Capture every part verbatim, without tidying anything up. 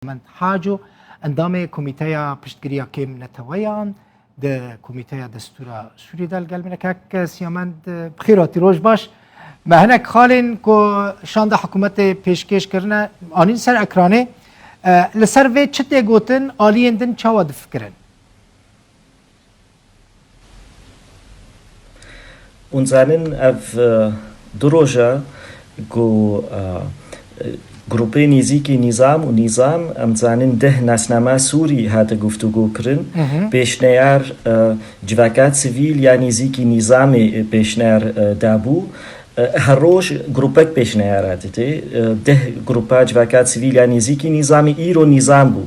Mend Haco, endamê Komîteya Piştgiriya Kêm Neteweyan di Komîteya Destûra Sûrî de li gel min e. Kek Siyamend, bi xêr hatî, roj baş. Me hinek xalên ku şanda hikûmetê pêşkêş kirine, anîn ser ekranê. E, li ser vê çi tê gotin, aliyên din çawa difikirin? Hûn zanin ev, e, du roja ku, e, grûpê nêzîkî nîzam û nîzam, em zanin deh nasnama Sûrî hate guftûgo kirin. Hı hı. Pêşneyar, e, civaka sivîl ya nêzîkî nîzamê, e, pêşneyar, e, dabû. E, her roj grûpek pêşneyara didê. E, deh grûpa civaka sivîl ya nêzîkî nîzamê îro nîzam bû.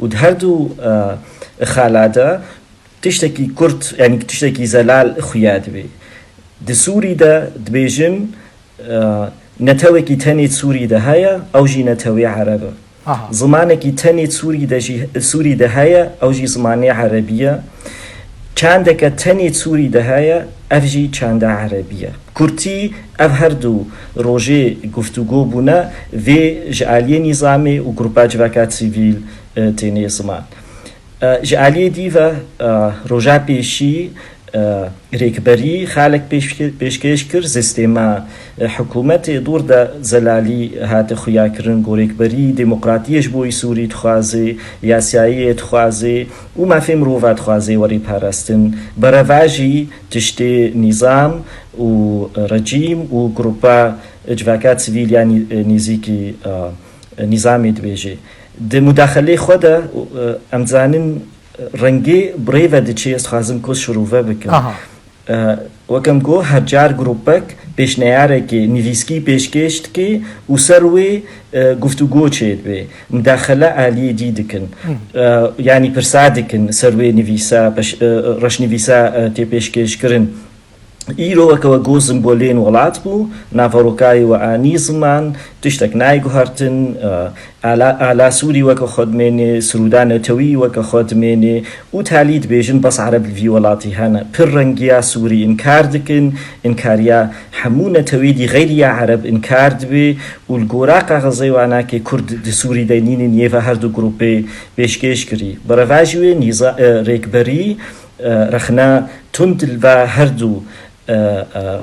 Û di her du, e, xala de tiştekî kurt, yanî tiştekî zelal xuya dibê. Di Sûrî de dibêjin, e, netewekî tenê Sûrî de heye, ew jî netewê Ereb e. Aha. Zimanekî tenê Sûrî de jî, Sûrî de heye, ew jî zimanê Erebî ye. Çandeke tenê Sûrî de heye, ev jî çanda Erebî ye. Kurtî, ev her du rojê guftûgo bûne, vê ji aliyê nîzamê û grûpa civaka sivîl, e, tênê ziman. E, ji aliyê dî ve, e, roja pêşî, e, rêkberî xalek pêşke-, pêşkêş kir, sistêma, e, hikûmetê dûr de zelalî hate xuyakirin, ku rêkberî demokratiyê ji bo Sûrî dixwaze, yasayiyê dixwaze û mafê mirova dixwaze were parastin. Berevajî tiştê nîzam û rejîm û grupa civaka sivîl ya nî-, nêzîkî, e, nîzamê dibêje. Di mudaxilê xwe de, e, em zanin, e, rengê bi rê ve diçê, ez dixwazim ku şirove bikim. Aha. E, wek em got, her car grûpek pêşneyarekê nivîskî pêşkêş dike û ser wê, e, guftûgo çêdibe. Mudaxile aliyê dî dikin. Hı. E, yanî pirsa dikin ser wê nivîsa, peş-, e, reşnivîsa, e, tê pêşkêşkirin. Îro weke we got, simbolên welat bû, naverokayê we anî ziman, tiştek nayê guhertin, e, ala, ala Sûrî weke xwe dimêne, sirûda netewî weke xwe dimêne û talî dibêjin bes Ereb li vî welatî hene. Pir rengiya Sûrî înkar dikin, înkariya hemû netewê dî xeyrî ya Ereb înkar dibe û li gora kaxezê wana ke Kurd di Sûrî de nînin, yê ve her du grûpê pêşkêş kirî. Bi revajî wê nîza-, e, rêkberî, e, rexna tund li va her du, e, e,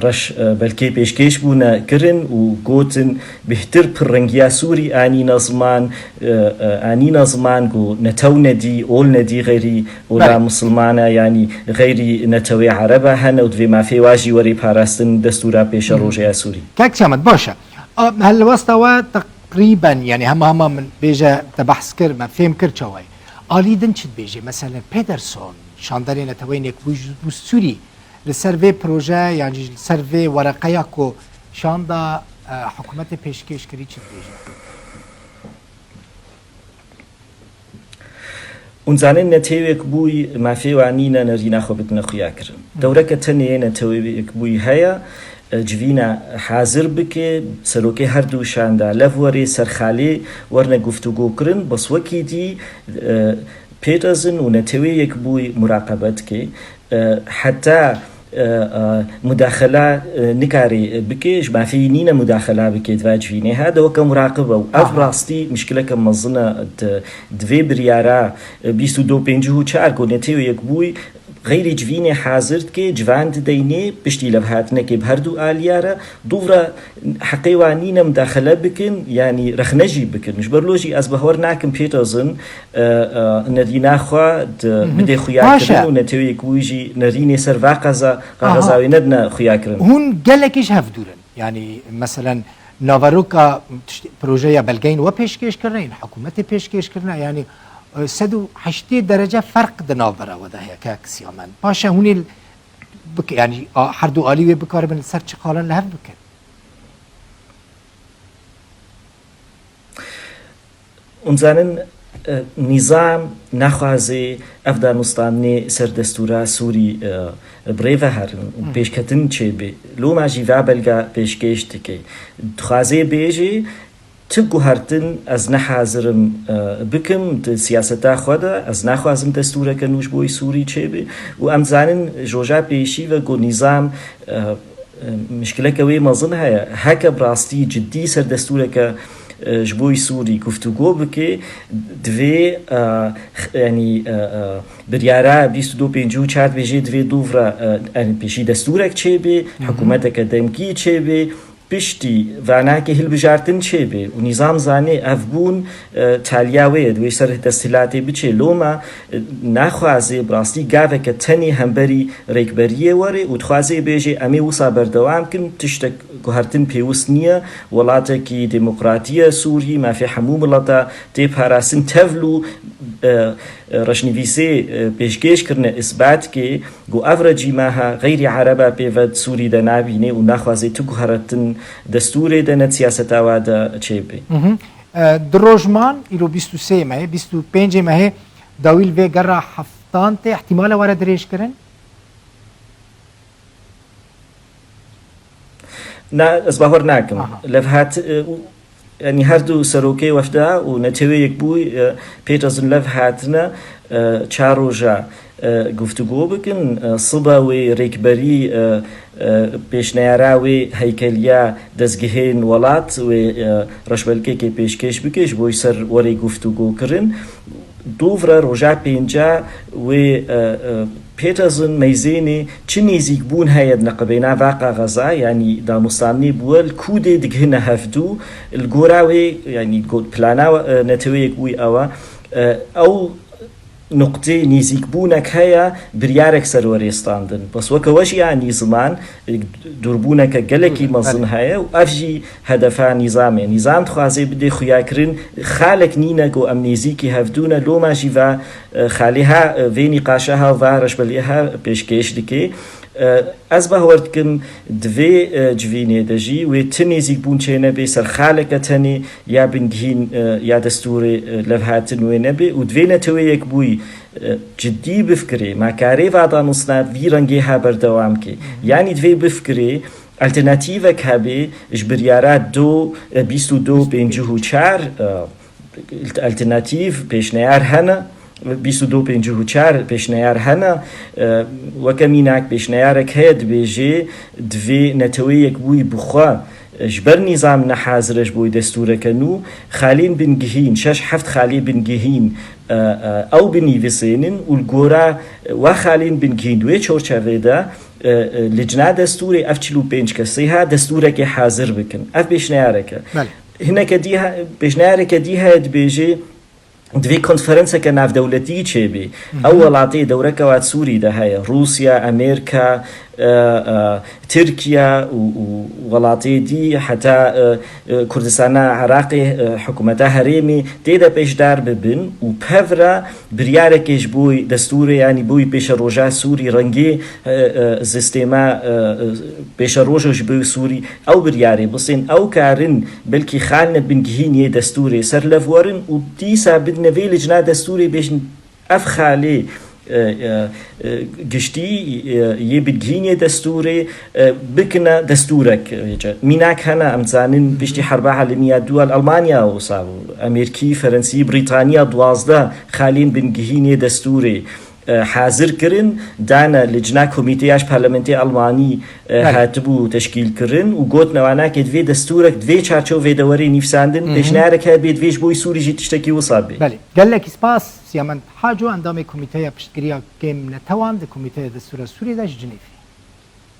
reş, e, belkê pêşkêş bûne kirin û gotin, bêhtir pirrengiya Sûrî anîne ziman, e, e, anîne ziman ku netew nedî, ol nedî xeyrî ola Belê. Misilmana, yanî xeyrî netewê Ereba hene û divê mafê wa jî werê parastin destûra pêşerojê ya Sûrî. Kek Çemet, baş e. A, helwesta we teqrîben, yanî hema hema min bêje te behs kir, me fêm kir çawa ye. Alî din çi dibêje? Meselen Pederson, şandarê Neteweyên Yekbûyî ji bo Sûrî, li ser vê proje yan jî li ser vê wereqeya ku şanda, e, hikûmetê pêşkêş kirî çi dibêje? Hûn zanin, Netewê Yekbûyî mafê wan nîne nerîna xwe bidine xuyakirin. Dewreke tenê yê Netewê Yekbûyî heye, e, civîna hazir bike, serokê her du şanda lev were, ser xalê werne guftûgo kirin, bes wekî dî, e, Peterson û Netewê Yekbûyî muraqebe dike. E, heta, e, e, mudaxela, e, nikare bike, ji mafê wî nîne mudaxela bike di va civînê ha, de weke muraqib e. Û ev Aha. rastî mişkileke mezin e di, di vê biryara, e, bîst û du pêncî û çar ku Netewê Yekbûyî xeyrî civînê hazir dike, civan dideynê, piştî levhatinekê bi her du aliya re, dûvra heqê wan nîne mudaxele bikin, yanî rexne jî bikin. Ji ber lo jî ez bawer nakim Peterson, e, e, nerîna xwe di, Hı hı. bidê xuya Baş e. kirin û Netewê Yekbûyî jî nerînê ser va qeza, Aha. qexeza wê nedine xuya kirin. Hûn gelekî ji hev dûr in. Yanî, meselen, naveroka tişt-, projeya belgeyên we pêşkêş kirine, yên hikûmetê pêşkêş kirine, yanî, e, sed û heştê derece ferq di navbera we de heye, kek Siyamend. Baş e, hûn ê li bik-, yanî, a, her du alî wê bikaribin li ser çi xalan li hev bikin? Hûn zanin, e, nîzam naxwaze ev danûstanê ser destûra Sûrî, e, bi rê ve herin û Hı. pêşketin çêbe. Loma jî va belga pêşkêş dike. Dixwaze bêje, tu guhertin ez ne hazir im, e, bikim di siyaseta xwe de, ez naxwazim destûreke nû ji bo Sûrî çêbe û em zanin ji roja pêşî ve ku nîzam, e, e, mişkileke wê mezin heye. Heke bi rastî cidî ser destûreke e, ji bo Sûrî guftûgo bike, divê, e, x-, yanî, e, e, biryara bîst û du pêncî û çar dibêje divê dûv re, e, yanî pêşî destûrek çêbe, hikûmeteke demkî çêbe, piştî vanakê hilbijartin çêbe û nîzam zanê ev bûn, e, taliya wê ye, divê ser desthilatê biçê. Loma, e, naxwaze bi rastî gaveke tenê hemberî rêkberiyê were û dixwaze bêje, em ê wisa berdewam kin, tiştek guhertin pêwist niye, welatekî demokratî ye Sûrî, mafê hemû mileta tê parastin, tevlû, e, e, reşnivîsê, e, pêşkêş kirine, îsbat ke ku ev rejîma ha xeyrî ereba pê ve di Sûrî de nabîne û naxwaze tu guheretin destûrê de ne siyaseta wa de çêbe. Mhm. E, du roj man, îro bîst û sê mehê, bîst û pêncê mehê, dawî li vê gera heftan tê, ihtimale were dirêjkirin? Na, ez bawer nakim. Aha. Levhat, e, û, yanî her du serokê wefda û Netewê Yekbûyî, e, pêş ez in lev hatine, e, çar roja, e, guftûgo bikin. E, siba wê rêkberî, e, e, pêşneyara wê heykeliya dezgehên welat wê, e, reşbelkekê pêşkêş bike ji bo ser werê guftûgo kirin. Dûv re roja pênca wê, e, e, Peterson meyzênê çi nêzîkbûn heye di neqibêna va kaxeza, yanî danûstandinê bi we li ku dê digihine hevdû, li gora wê, yanî got plana, e, Neteweyek wî ew e, e, ew nuqtê nêzîkbûnek heye, biryarek ser werê standin. Bes weke we jî anî ziman, e, dûrbûneke gelekî mezin heye û ev jî hedefa nîzamê. Nîzam dixwaze bidê xuyakirin, xalek nîne ku em nêzîkî hevdû ne, loma jî va, e, xalê ha, e, vê nîqaşa ha, va reşbeliyê ha pêşkêş dike. E, ez bawer dikim, di vê, e, civînê de jî wê ti nêzîkbûn çênebe ser xaleke tenê ya bingihîn, e, ya destûrê, e, levhatin wê nebe û divê Netewê Yekbûyî, e, cidî bifikirê, ma karê va danûsna vî rengê ha berdewam ke. Yanî divê bifikirê, alternatîvek hebe ji biryara du, e, bîst û du pêncî û çar, e, alternatîv, pêşneyar hene, bîst û du pêncî û çar pêşneyar hene. E, weke mînak pêşneyarek heye, dibêje, divê Netewê Yekbûyî bi xwe, e, ji ber nîzam ne hazir e ji bo destûreke nû, xalên bingihîn, şeş heft xalê bingihîn, e, e, ew binivîsênin û li gora, e, wa xalên bingihîn di wê çorçevê de, e, e, licna destûrê ev çil û pênc kesê ha destûrekê hazir bikin. Ev pêşneyarek e. Belê. Hineke dî he-, pêşneyareke dî heye, dibêje, divê konferanseke navdewletî çêbî. Ew welatê dewreke wa Sûrî de heye. Rûsya, Amerîka, e, e, Tirkiye û, û welatê dî, heta, e, e, Kurdistana Iraqê, e, hikûmeta herêmê tê de pêşdar bibin û pevra biryarekê ji bo destûrê, yanî bo pêşeroja Sûrî rengê, e, e, sistêma, e, e, pêşeroja ji bo Sûrî ew biryarê bisên, ew karin belkî xalne bingihîn yê destûrê ser lev werin û dîsa bidine vê licna destûrê bêjin ev xalê, e, e, e, giştî, e, yê bingihîn yê destûrê, e, bikine destûrek, e, mînak hene, em dizanin piştî Herba Alemî ya Dû li Almanya wisa bû, Amerîkî, Ferensî, Brîtanya duwazdeh xalên bingihîn yê destûrê, e, hazir kirin, dane licna komîteya ji parlamentê Almanî, e, Belê. Hatibû teşkîl kirin û gotine wana ke divê destûrek di vê çarçovê de were nivîsandin, Hı hı. Pêşniyarek hebe divê ji bo Sûrî jî tiştekî wisa bê. Belê. Gelekî spas Siyamend Haco, endamê Komîteya Piştgiriya Kêm Netewan di Komîteya Destûra Sûriyê de ji Cinîfê.